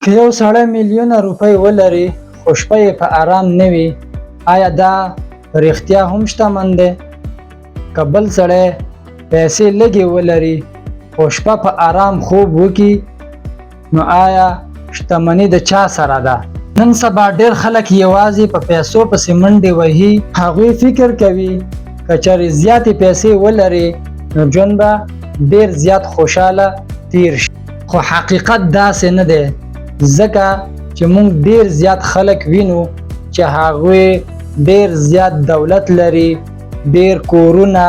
که یو سړی میلیونه روپۍ ولري خو شپه یې په ارام نه وي، آیا دا په رښتیا هم شتمن دی؟ که بل سړی پیسې لږې ولري خو شپه په ارام خوب وکړي، نو آیا شتمني د چا سره ده؟ نن سبا ډېر خلک یوازې په پیسو پسې منډې وهي. هغوی فکر کوي که چېرې زیاتې پیسې ولري نو ژوند به ډېر زیات خوشحاله تیر شي، خو حقیقت داسې نه دی، ځکه چې موږ ډېر زیات خلک وینو چې هغوی ډېر زیات دولت لري، ډېر کورونه،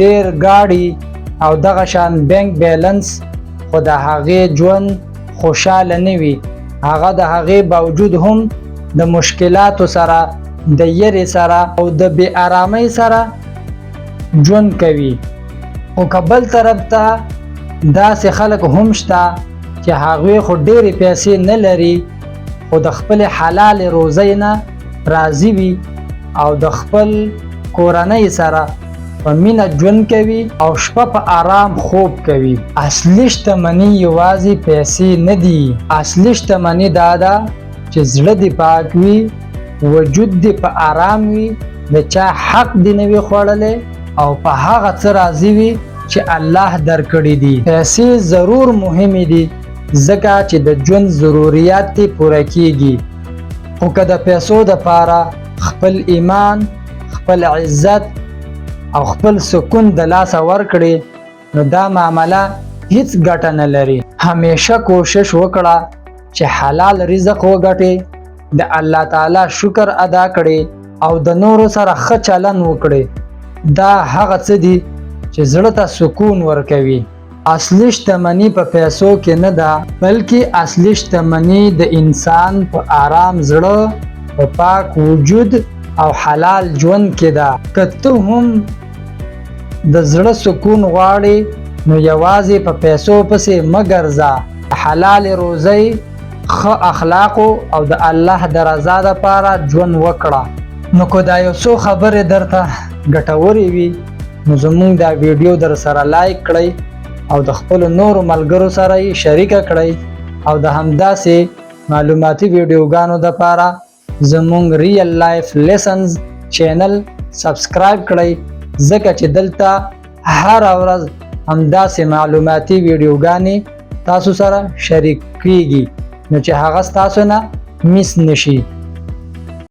ډېر ګاډي او دغه شان بانک بیلنس، خو د هغې ژوند خوشحاله نه وي. هغه د هغې باوجود هم د مشکلاتو سره، د یرې سره او د بې آرامۍ سره ژوند کوي. خو که بل طرف ته داسې خلک هم شته چې هغوی خو ډېرې پیسې نه لري، خو د خپلې حلالې روزۍ نه راضي وي او د خپل کورنۍ سره په مینه ژوند کوي او شپه په آرام خوب کوي. اصلي شتمني یوازې پیسې نه دي. اصلي شتمني دا ده چې زړه دې پاک وي، وجود دې په آرام وي، د چا حق دې نه وي خوړلی او په هغه څه راضي وي چې الله درکړي دي. پیسې ضرور مهمې دي، ځکه چې د ژوند ضروریات دې پوره کیږي، خو که د پیسو دپاره خپل ایمان، خپل عزت او خپل سکون د لاسه ورکړي، نو دا معامله هیڅ ګټه نه لري. همیشه کوشش وکړه چې حلال رزق وګټې، د الله تعالی شکر ادا کړې او د نورو سره ښه چلن وکړې. دا هغه څه دي چې زړه ته سکون ورکوي. اصلي شتمني په پیسو کې نه ده، بلکې اصلي شتمني د انسان په آرام زړه، په پاک وجود او حلال ژوند کې ده. که ته هم د زړه سکون غواړې، نو یوازې په پیسو پسې مه ګرځه. حلال روزۍ، ښه اخلاقو او د الله د رضا لپاره ژوند وکړه. نو که دا یو څو خبرې درته ګټورې وي، نو زموږ دا ویډیو در سره لایک کړئ او د خپلو نورو ملګرو سره یې شریکه کړئ او د همداسې معلوماتي ویډیوګانو دپاره زموږ Real Life Lessons channel subscribe کړئ، ځکه چې دلته هره ورځ همداسې معلوماتي ویډیوګانې تاسو سره شریک کیږي، نو چې هغه ستاسو نه miss نشي.